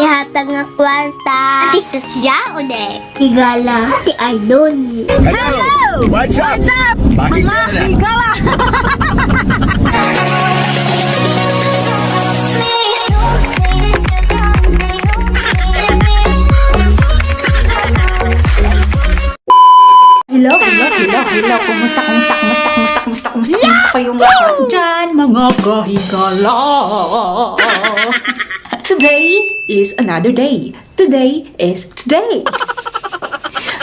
Ihatag nga kwarta. Artista siya o di? Higala. Ate Idol. Hello! What's up? What's up? Mga higala! Hello, hello, hello, hello. Kumusta, kumusta, kumusta, kumusta, kumusta, kumusta, kumusta kayong lahat dyan, mga kahigala? Today is another day. Today is today.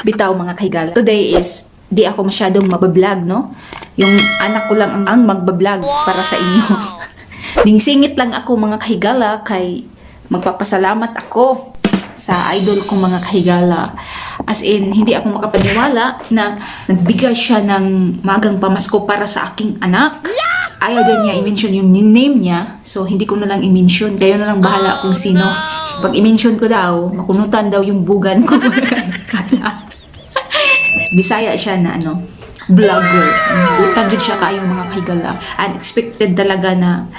Bitaw, mga kahigala. Today is, di ako masyadong mabablog, no? Yung anak ko lang ang magbablog para sa inyo. Ningsingit lang ako, mga kahigala, kay magpapasalamat ako sa idol kong, mga kahigala. As in, hindi ako makapaniwala na nagbigay siya ng magang pamasko para sa aking anak. Ayaw din niya i-mention yung name niya. So, hindi ko na lang i-mention. Kayo na lang bahala kung sino. Pag i-mention ko daw, makunutan daw yung bugan ko, mga kahigala. Bisaya siya na ano, vlogger. Butan jud siya kaayo, mga kahigala. Unexpected talaga na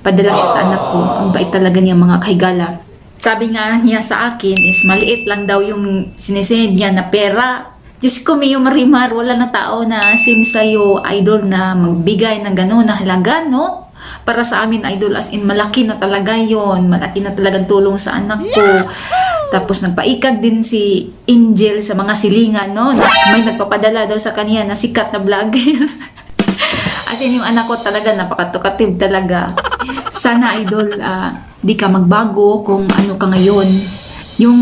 padala siya sa anak ko. Ang bait talaga niya, mga kahigala. Sabi nga niya sa akin is maliit lang daw yung sinisend niya na pera. Diyos ko, Mio Marimar, wala na tao na same sa'yo, idol, na magbigay ng gano'n na halaga, no? Para sa amin, idol, as in, malaki na talaga yon. Malaki na talagang tulong sa anak ko. Tapos nagpaikag din si Angel sa mga silingan, no? Na may nagpapadala daw sa kanya na sikat na vlogger. As in, yung anak ko talaga, napakatukative talaga. Sana, idol, di ka magbago kung ano ka ngayon. Yung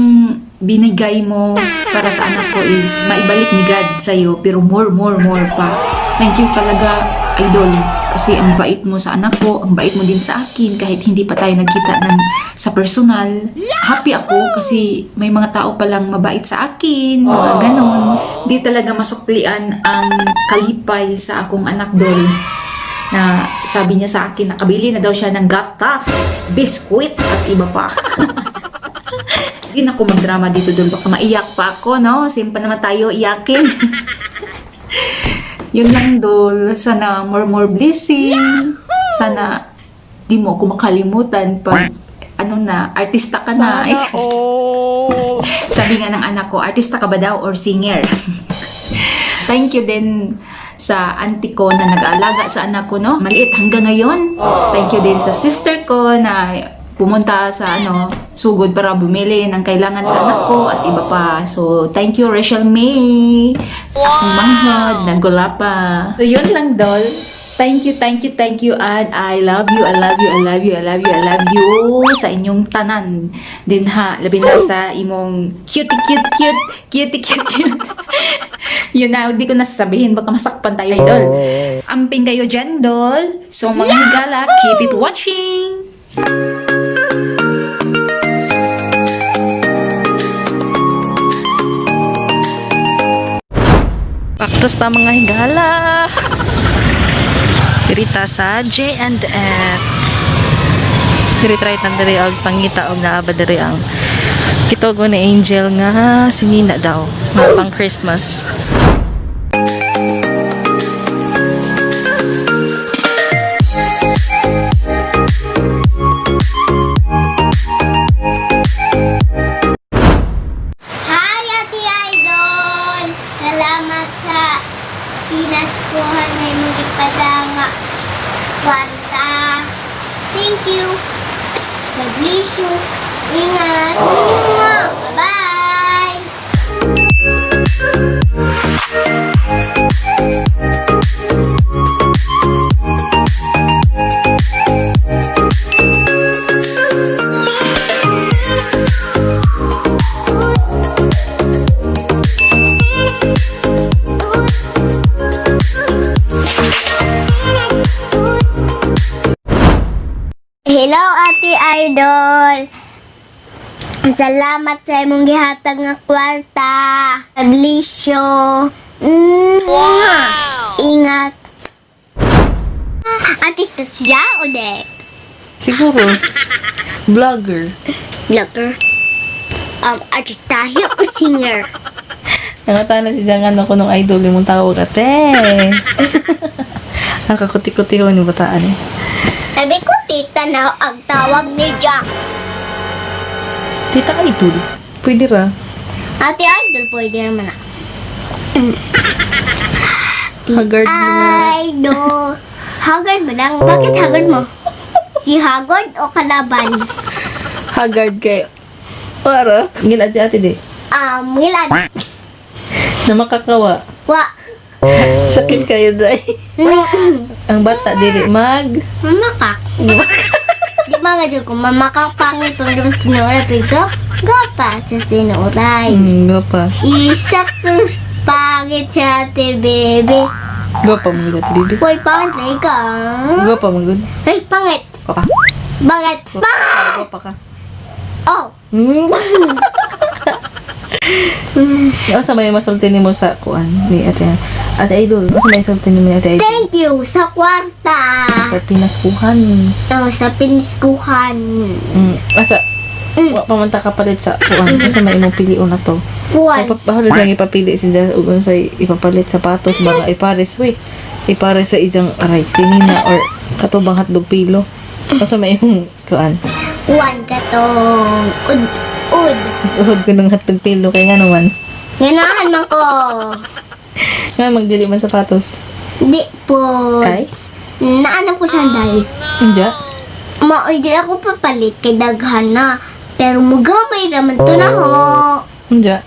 binigay mo para sa anak ko is maibalik ni God sa'yo, pero more, more, more pa. Thank you talaga, idol. Kasi ang bait mo sa anak ko, ang bait mo din sa akin, kahit hindi pa tayo nagkita ng sa personal. Happy ako kasi may mga tao palang mabait sa akin, mga ganon. Di talaga masuklian ang kalipay sa akong anak, dol, na sabi niya sa akin, nakabili na daw siya ng gatas, biskwit, at iba pa. Hindi na ako magdrama dito, dol. Baka maiyak pa ako, no? Same pa naman tayo iyakin. Yun lang, dol. Sana more more blessing. Sana di mo ako makalimutan pag ano na, artista ka na. Sabi nga ng anak ko, artista ka ba daw or singer? Thank you din sa auntie ko na nag-aalaga sa anak ko, no? Maliit hanggang ngayon. Thank you din sa sister ko na pumunta sa ano, sugod para bumili ng kailangan sa anak ko at iba pa. So, thank you, Rachel May. Sa akong manghod, nagulapa. So, yun lang, dol. Thank you, thank you, thank you, and I love you, I love you, I love you, I love you, I love you sa inyong tanan din ha. Labi na sa imong cutie, cute, cute, cutie, cute, cute. Yun na, hindi ko nasasabihin. Baka masakpan tayo, idol. Amping kayo dyan, dol. So, mga higala, keep it watching! Paktos ta, mga higala. Dirita sa J&F. Diri try tan diri og pangita og naa ba diri ang kitogo ni Angel nga sinina daw nga pang Christmas. Hi, Ate Idol! Salamat sa pinaskuhan na imong ipadanga kwarta. Thank you. God bless you. Ingat. Bye-bye! Hello, Ate Idol! Salamat sa imong gihatag nga kwarta. God bless you. Wow. Ingat. Artista siya o di? Siguro vlogger. Vlogger. Artista o singer? Nangatana si Jangan ako nung idol imong tawag ate. Ang kakuti-kuti ho ni bataan eh. Sabi ko, tita na ang tawag ni Jack. Tita Idol. Pwede ra. Ate Idol, pwede naman na. Haggard mo nga. Idol. Haggard mo lang. Bakit haggard mo? Si Haggard o kalaban? Haggard kay Para. Ngilad si ate di. Ngilad. Na makakawa. Wa. Sakit kayo day. Ang bata dili mag. Mamakak. Di ba nga dyan kung mamakak pangit ang doon tinuray, pero gapa sa tinuray. Gapa. Isa cruz pangit sa ate bebe. Gapa mo gud ate bibi. Uy, pangit na ikaw. Gapa mo gud. Ay, pangit. Oka. Bakit? Pangit! Gapa ka. Oh, Asa may masulti nimo sa kuan ni ate Ate Idol? Asa may sulti nimo ni Ate Idol? Thank you sa kwarta. Sa pinaskuhan. Oh, sa piniskuhan. Asa wa pa man ta kapalit sa kuan. Asa may imong pilion na to? Kuan. Bahalo lang ipapili si Jan ug unsay ipapalit sapatos baka ipares we. Ipares sa ijang aray sinina or katubang hotdog pilo. Asa may imong kuan? Kuan ka tong ud ud. Tuhod ko ng hotdog pilo kay nga naman. Ganahan man ko. Nga magdili man sapatos. Di po. Kay? Naanap ko sandal. Inja? Maoy di ako papalit kay daghan na. Pero mugamay naman to na ho. Inja?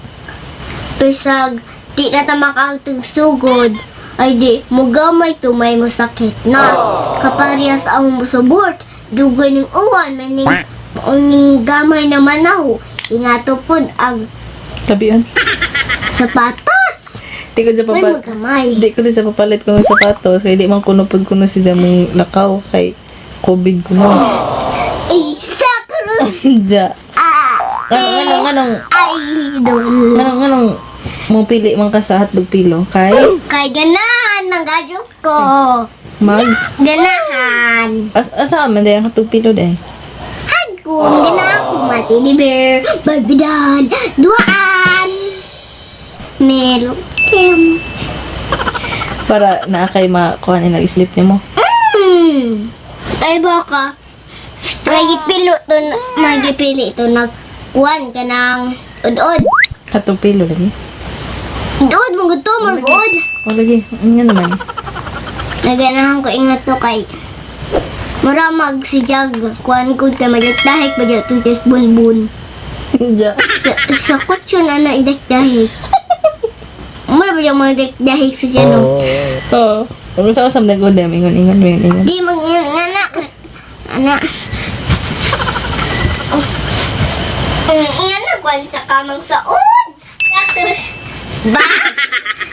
Bisag di na ta makaagtag sugod. Ay di, mugamay to may masakit na. Kaparehas ang musubot. Dugay ning uwan, maning maoning gamay naman na ho. Ingato pod ang Tabian. sapatos. Di ko sa May papalit. mugamay. Di ko din sa papalit ko ng sapatos kay di man kuno pud kuno si mong lakaw kay COVID kuno. Isa cruz Inja. ah, Nganong nganong idol. nganong nganong mo pili man ka sa hotdog pilo kay Kay ganahan ng gadyo ko. mag Ganahan. as asa man day ang hotdog pilo day. Hagkong ganahan ko matini bear, Barbie doll, duaan. Milk Kim. Para naa kay makuha nila sleep nimo. Ay baka magipilo to magipili to nagkuan ka ng ud-ud. Hotdog pilo lagi. Ud mo gusto mo ud. O lagi, nga naman. Naganahan ko ingat to kay mura mag si Jag kuan ko ta magdahik ba to just bunbun. Inja. Sa kotse na na idakdahik. Mura ba yung mga dahik sa dyan, no? Oo. Kung sa usam nag-udem, ingon ingon ingon ingon. Di mag anak. Anak. Ang anak kuan sa kamang saod. Sakto. Ba?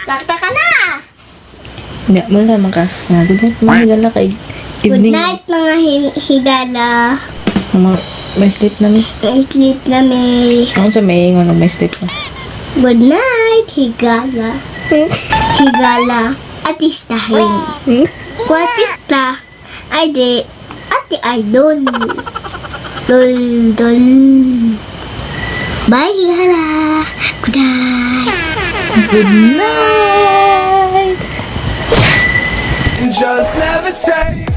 Sakta ka na. Nya, mo sa man ka. Nga good night mga higala kay Good evening. night mga higala. Mga may sleep na mi. May sleep na may. Ako sa may ingon may sleep na. Good night, higala. Higala. Atistahin. Kung artista, ay di, ate idol. Dol, dol. Bye, higala. Good night. Good night. Just levitate.